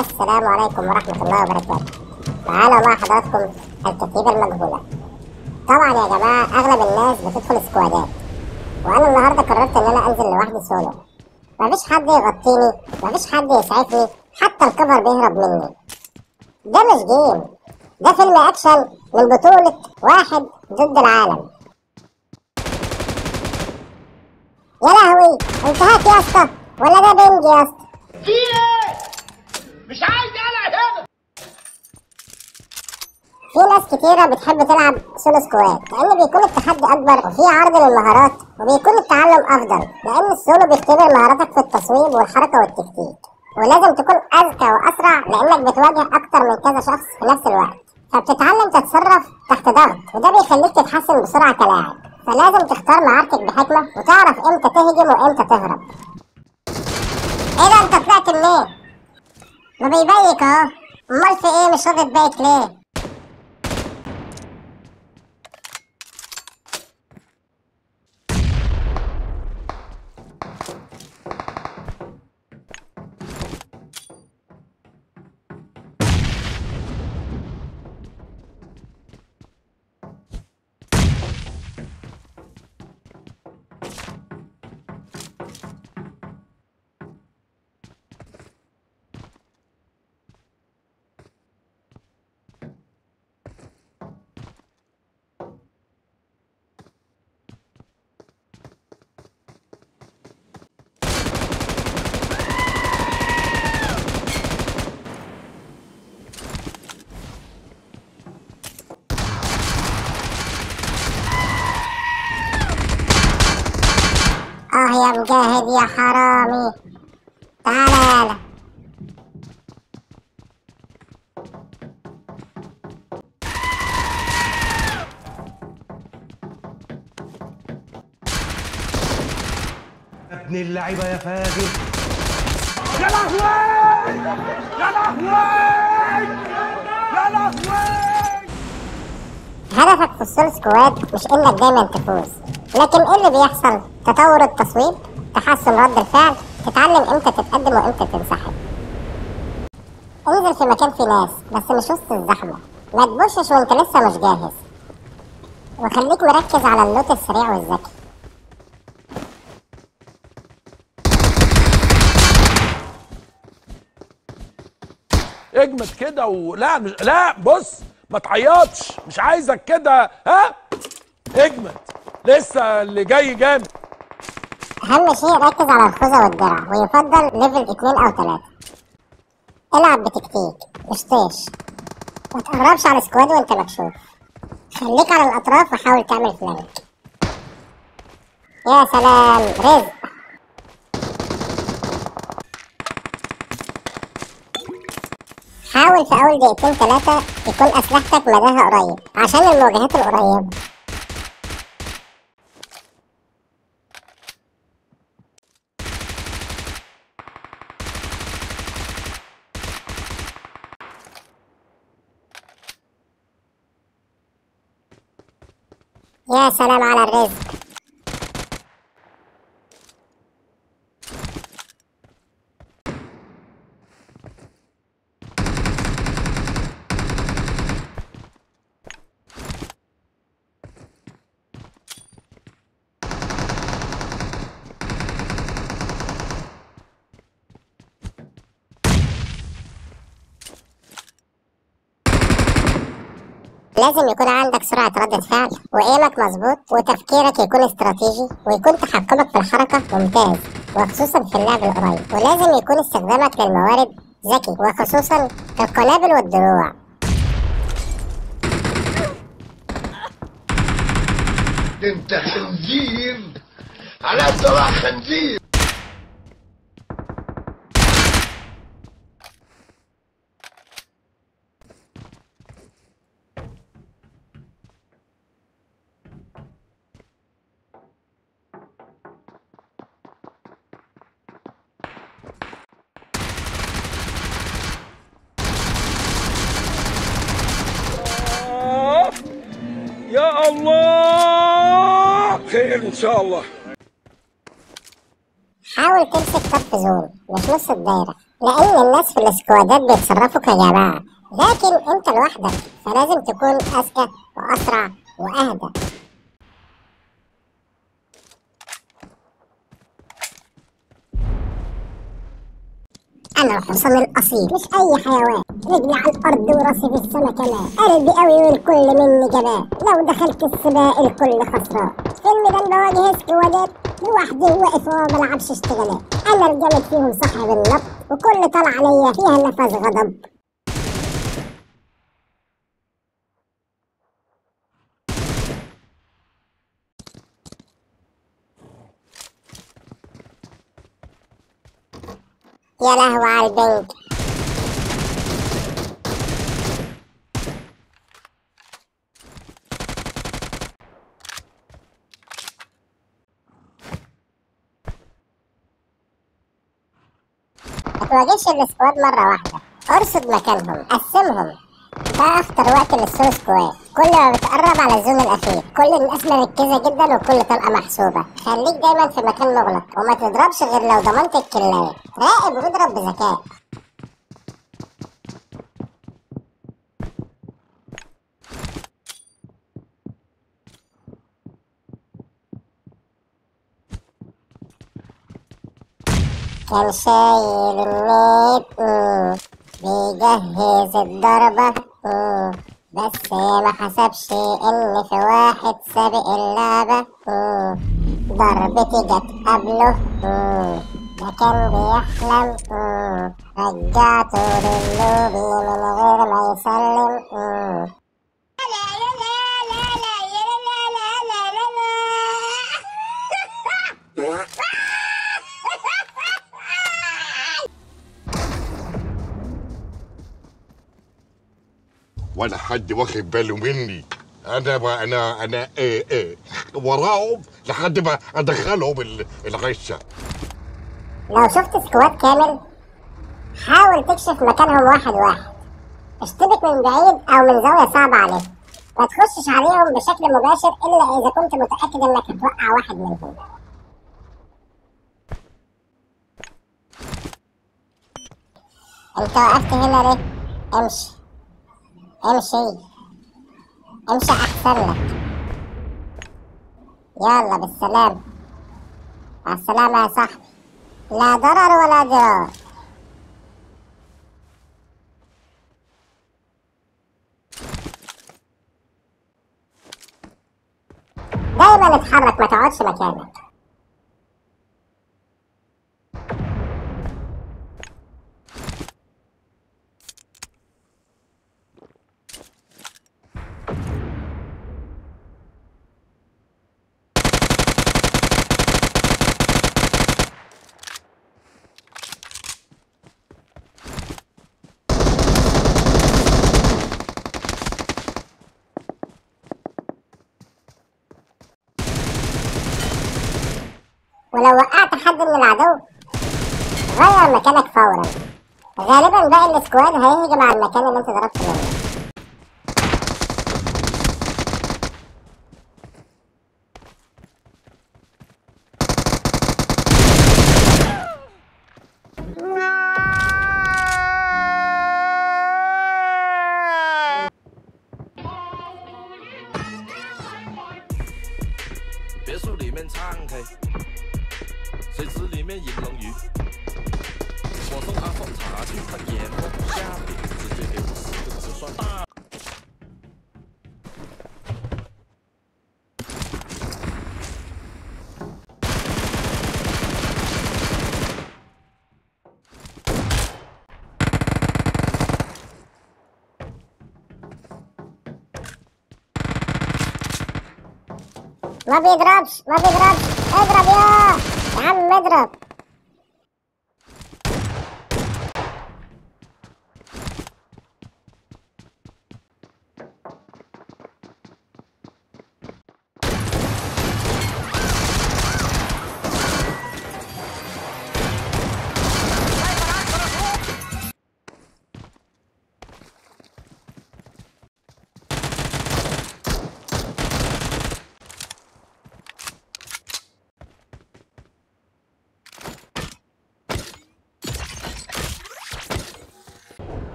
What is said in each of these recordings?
السلام عليكم ورحمة الله وبركاته. معانا مع حضراتكم الكتيبة المجهولة. طبعا يا جماعة أغلب الناس بتدخل سكوادات، وأنا النهاردة قررت إن أنا أنزل لوحدي سولو. مفيش حد يغطيني، مفيش حد يسعفني، حتى ال cover بيهرب مني. ده مش game، ده فيلم أكشن من بطولة واحد ضد العالم. يا لهوي، انتهت يا اسطى، ولا ده بنج يا اسطى؟ في ايه؟ مش عايز انا هنا. في ناس كتيرة بتحب تلعب solo squad لأن بيكون التحدي أكبر وفي عرض للمهارات وبيكون التعلم أفضل، لأن السولو بيختبر مهاراتك في التصويب والحركة والتكتيك، ولازم تكون أذكى وأسرع لأنك بتواجه أكتر من كذا شخص في نفس الوقت، فبتتعلم تتصرف تحت ضغط وده بيخليك تتحسن بسرعة كلاعب. فلازم تختار معاركك بحكمة وتعرف امتى تهجم وامتى تهرب. ايه ده، انت طلعت منين؟ ما بيبيك اهو، امال في ايه مش راضي تبيك ليه؟ اه يا مجاهد يا حرامي، تعالى يالا. يا ابن اللعيبة يا فاجر، يا لهوي يا لهوي يا لهوي. هدفك في ال solo squad مش انك دايما تفوز، لكن ايه اللي بيحصل؟ تطور التصويب، تحسن رد الفعل، تتعلم امتى تتقدم وامتى تنسحب. انزل في مكان فيه ناس بس مش وسط الزحمة، ما تبوشش وانت لسه مش جاهز، وخليك مركز على ال loot السريع والذكي. اجمد كده ولا مش... لا بص، ما تعيطش، مش عايزك كده، ها؟ اجمد، لسه اللي جاي جامد. اهم شيء ركز على الخوذة والدرع، ويفضل level 2 او 3. العب بتكتيك مش طيش، ما تقربش على ال squad وانت مكشوف، خليك على الاطراف وحاول تعمل flank. يا سلام رزق. حاول في اول دقيقتين 3 يكون اسلحتك مداها قريب عشان المواجهات القريبة. يا سلام على الرزق. لازم يكون عندك سرعة ردة فعل، وإيمك مظبوط، وتفكيرك يكون استراتيجي، ويكون تحكمك في الحركة ممتاز، وخصوصا في اللعب القريب، ولازم يكون استخدامك للموارد ذكي، وخصوصا القنابل والدروع. انت خنزير، على طلع خنزير. يا الله خير ان شاء الله. حاول تمسك طرف zone مش نص الدايرة، لأن الناس في السكوادات بيتصرفوا كجماعة، لكن أنت لوحدك فلازم تكون أذكى وأسرع وأهدى. أنا الحصان الأصيل مش أي حيوان، رجلي على الأرض وراسي في السما كمان، قلبي قوي والكل مني جبان، لو دخلت السباق الكل خسران. في الميدان بواجه سكوادات لوحدي واقف وما بلعبش اشتغالات، أنا الجامد فيهم صاحب النبض وكل طلع عليا فيها نفس غضب. يا لهوي على البنك. ما تواجهش ال squad مرة واحدة، ارصد مكانهم، قسمهم. ده اخطر وقت لل solo squad، كل ما بتقرب على ال zone الاخير كل الناس مركزة جدا وكل طلقة محسوبة. خليك دايما في مكان مغلق وما تضربش غير لو ضمنت الكلاية. راقب واضرب بذكاء. كان شايل النيت بيجهز الضربة، بس ما حسبش ان في واحد سابق اللعبة. ضربتي جت قبله، ده كان بيحلم. رجعته للوبي من غير ما يسلم. لا لا لا لا لا لا لا لا لا. ولا حد واخد باله مني، انا انا انا ايه ايه وراهم لحد ما ادخلهم الغشه. لو شفت squad كامل حاول تكشف مكانهم واحد واحد، اشتبك من بعيد او من زاوية صعبة عليهم، ما تخشش عليهم بشكل مباشر الا اذا كنت متاكد انك هتوقع واحد منهم. انت وقفت هنا ليه؟ امشي امشي امشي احسن لك. يلا بالسلامة، مع السلامة يا صاحبي، لا ضرر ولا ضرار. دايما اتحرك ما تقعدش مكانك. ولو وقعت حد من العدو غير مكانك فورا، غالبا باقي ال squad هيهجم على المكان اللي انت ضربت منه. 水池里面银龙鱼，我送他奉茶去，他眼不下饼，直接给我4个就算大。 ما بيضربش ما بيضربش، اضرب يا عم اضرب.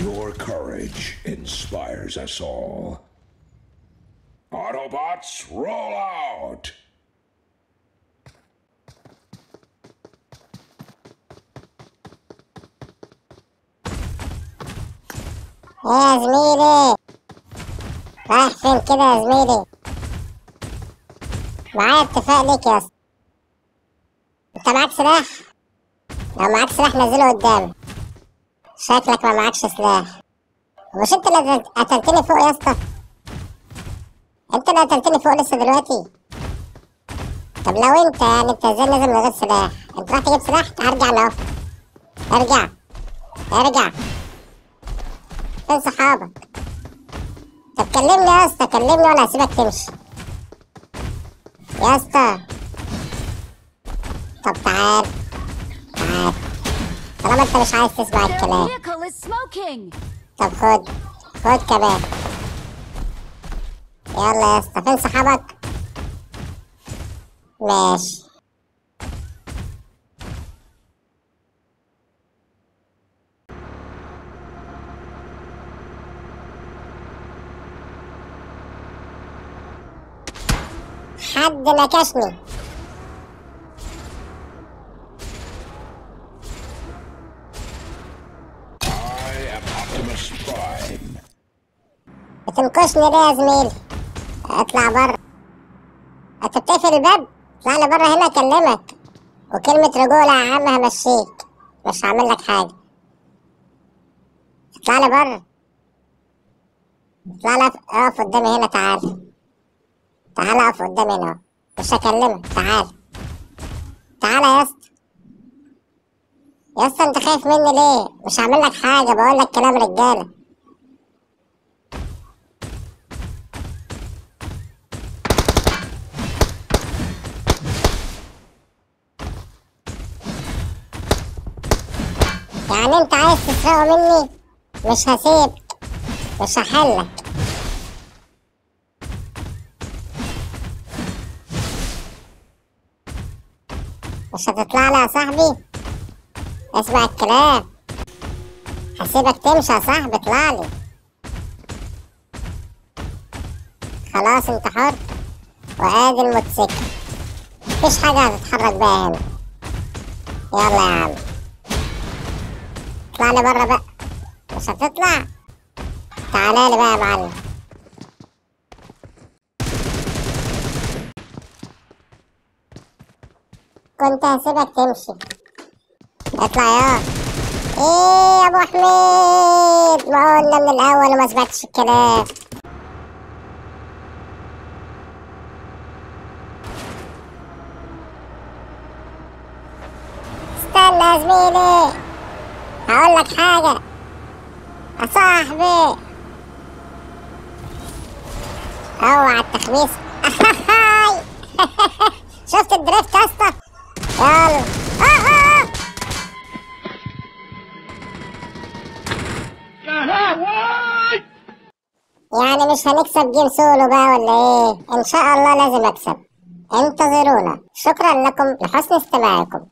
Your courage inspires us all. Autobots, roll out! ايه يا زميلي؟ رايح فين كده يا زميلي؟ معايا اتفاق ليك يا اسطى. انت معاك سلاح؟ لو معاك سلاح نزله قدامي. شكلك ما معاكش سلاح. مش انت اللي قتلتني فوق يا اسطى؟ انت اللي قتلتني فوق لسه دلوقتي؟ طب لو انت يعني انت ازاي نازل من غير سلاح؟ انت رايح تجيب سلاح؟ ارجع لو ارجع ارجع. فين صحابك؟ طب كلمني يا اسطى، كلمني ولا هسيبك تمشي يا اسطى. طب تعال تعال، طالما انت مش عايز تسمع الكلام. طب خد خد كمان. يلا يا اسطى، فين صحابك؟ ماشي. حد نكشني. بتنكشني ليه يا زميلي؟ اطلع بره. انت بتقفل الباب؟ اطلع لي بره هنا اكلمك. وكلمة رجولة يا عم همشيك، مش هعمل لك حاجة. اطلع لي بره، اطلع لي، اقف قدامي هنا. تعال تعال اقف قدامي هنا اهو، مش هكلمك. تعال تعال يا اسطى. يا اسطى انت خايف مني ليه؟ مش هعمل لك حاجة، بقول لك كلام رجالة. يعني انت عايز تسرقه مني؟ مش هسيبك، مش هحلك. مش هتطلع لي يا صاحبي؟ اسمع الكلام، هسيبك تمشي يا صاحبي. اطلع لي خلاص، انت حر. وادي الموتوسيكل، مفيش حاجة هتتحرك بيها هنا. يلا يا عم اطلع لي بره بقى. مش هتطلع؟ تعالى لي بقى يا معلم. كنت هسيبك تمشي. اطلع يا ايه يا ابو حميد، ما قلنا من الاول وما سمعتش الكلام. استنى يا زميلي هقول لك حاجة يا صاحبي. اوعى التخميس. شفت الدريفت يا اسطى؟ يلا. يا لهوي! يعني مش هنكسب game solo بقى ولا ايه؟ ان شاء الله لازم اكسب. انتظرونا. شكرا لكم لحسن استماعكم.